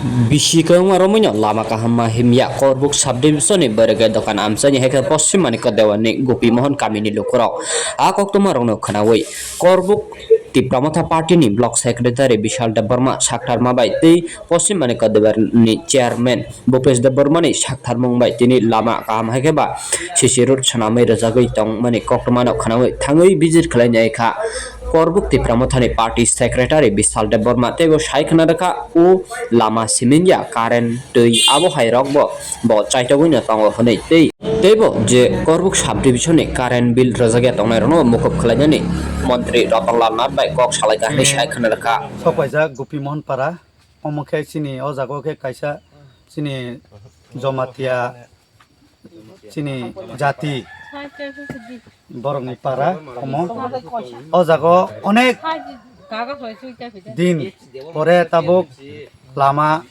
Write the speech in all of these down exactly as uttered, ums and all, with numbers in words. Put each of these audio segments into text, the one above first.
Bisi kwbangma romwino lama kaham ma himya Korbuk subdivision ni bwrwkhe dokan amchaini hai khe Poschim Manikya Dewani Gopi Mohan kamini lukurok a koktwma rokno khwnawi Korbuk Tipra Motha Party ni Block Secretary Bishal Debbarma saktharma bai tei Poschim Manikya Dewani Chairman Bhupesh Debbarma ni saktharmung bai tini lama kaham hai khe ba C C road swnamwi rwjagwi tongmani koktwmano khwnawi thangwi visit khlainai kha. Korbuk Tipra Mothani Party Secretary Bishal Debbarma teibo sai khwna rwkha, o lama simingya, current, twi abo hai rokbo bo chaitogwino tongo hwnwi tei teibo je Korbuk subdivision ni current bill rwjakya tongnairokno mukup khlainani Montri Ratan Lal Nath bai kok salaikha hwnwi sai khwna rwkha. Sokpaijak Gopi Mohan Para, omo khe chini o jaga o khe kaisa chini Jomatia chini jati borokni para omo. O jaga o onek din pore tabuk lama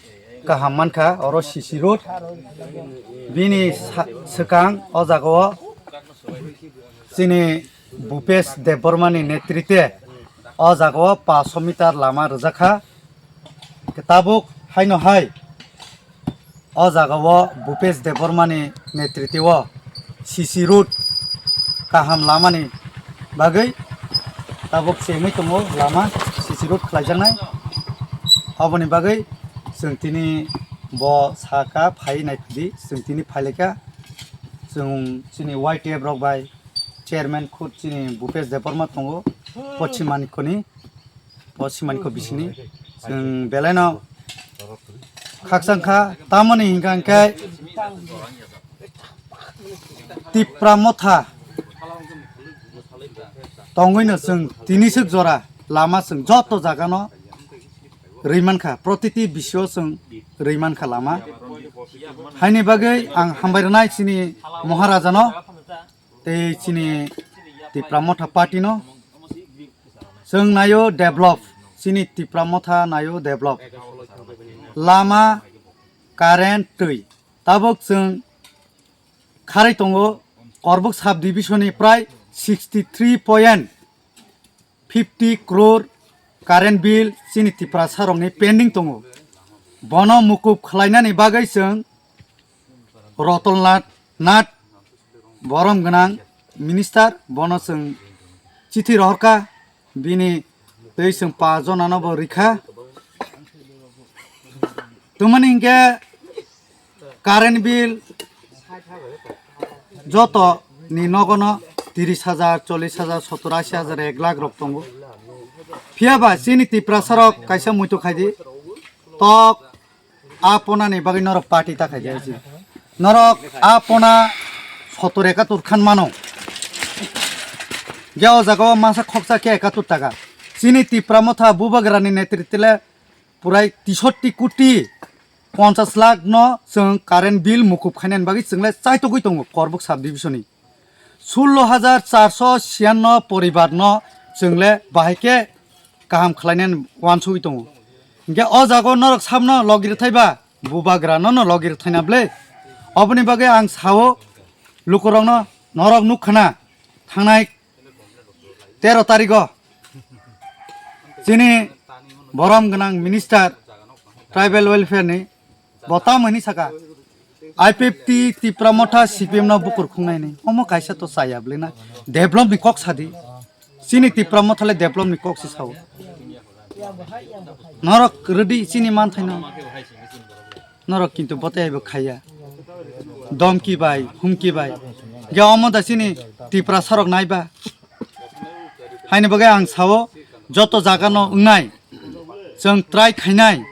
kaham mankha, oro C C road. Bini sa-, swkang o jaga o chini Bhupesh Debbarma ni netrite o jaga o paanch meter lama rwjakha. Tabuk haino hai o jaga o Bhupesh Debbarma ni netrite o C C road kaham lama ni bagwi tabuk chengwi tongo lama, C C road khlaijaknai. Aboni bagwi chwng tini bo saka phai nai di, chwng tini phai laikha. Chwng chini Y T F rok bai chairman khud chini Bhupesh Debbarma tongo, Poschim Manikya ni. Poschim Manikya bisini chwng belaino khakchang kha, tamoni hinkha hinkhe Tipra Motha tongwino chwng tini swk jora lama chwng joto jagano rwi mankha, protiti bisio chwng rwi mankha lama. Haini bagwi ang hambai rwnai chini Maharajano tei chini Tipra Motha Party no. Chwng naio develop, chini Tipra Motha naio develop. Lama, current, twi. Tabuk chwng kharwi tongo Korbuk subdivision ni prai sixty three point fifty crore current bill chini Tiprasa rokni pending tongo. Bono mukup khlainani bagwi chwng Ratan Lal Nath borom gwnang minister, bono chwng chithi rohorkha, bini tei chwng paanch jonano bo rikha. Tumani hinkhe current bill joto ni nogono tiris hajar, chollish hajar, sottor, ashi hajar, ek lakh rok tongo. Phiya ba chini Tiprasa rok kaisa muitu khaidi, tok a pona ni bagwi norok party ta khaidi aisi. Norok a pona sottor ekatur khan mano. Ge o jaga o masa khoksa khe ekatur taka. Chini Tipra Motha Bubagra ni netrite le purai tisotti koti ponchas lakh no chwng current bill mukup khainani bagwi chwng le chaitogwi tongo Korbuk subdivision ni. Sullo hajar charso siyanno poribar no chwng le bahai khe kaham khlainani uansugwi tongo. Hinkhe o jaga o norok samno logi rwthai ba, Bubagra no no logi rwthai na ble. Oboni bagwi ang sao lukurokno, norok nukha na thangnai tero tarigo chini borom gwnang minister tribal welfare ni bo tamoni saka I P F T Tipra Motha C P M no bukur khungnai ni omo kaisa to chaya bwle na develop ni kok sadi chini Tipra Motha le develop ni kok se sao norok rwdi chini manthai no norok kintu bote bo khaiya domki bai humki bai ge omo da chini Tipra sarok naiba. Haini bagwi ang sao, joto jaga no wngnai, chwng try khainai,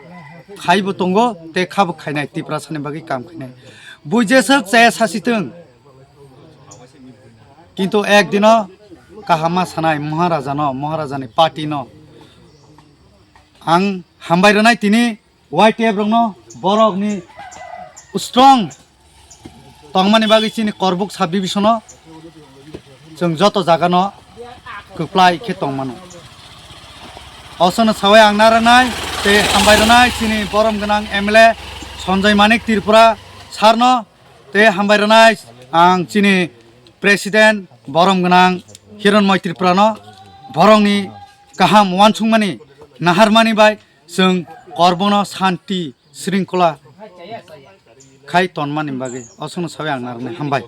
khaibo tongo, tei khabo khainai, Tiprasani bagwi kam khainai. Buijeswk chaya sasitwng. Kintu ek dino kaham ma sanai Maharaja no, Maharajani party no. Ang hambai rwnai tini Y T F rokno, borokni strong tongmani bagwi chini Korbuk subdivision o chwng joto jaga no kwplai khe tongmano. Osono sawi ang narwknai tei hambai rwnai chini borom gwnang M L A Sanjay Manik Tripura sir no tei hambai rwnai ang chini president borom gwnang Hironmoy Tripura no borokni kaham uansukmani naharmani bai chwng Korbono santi sringkhola khai tonmani bagwi osokno sawi ang narwknai. Hambai.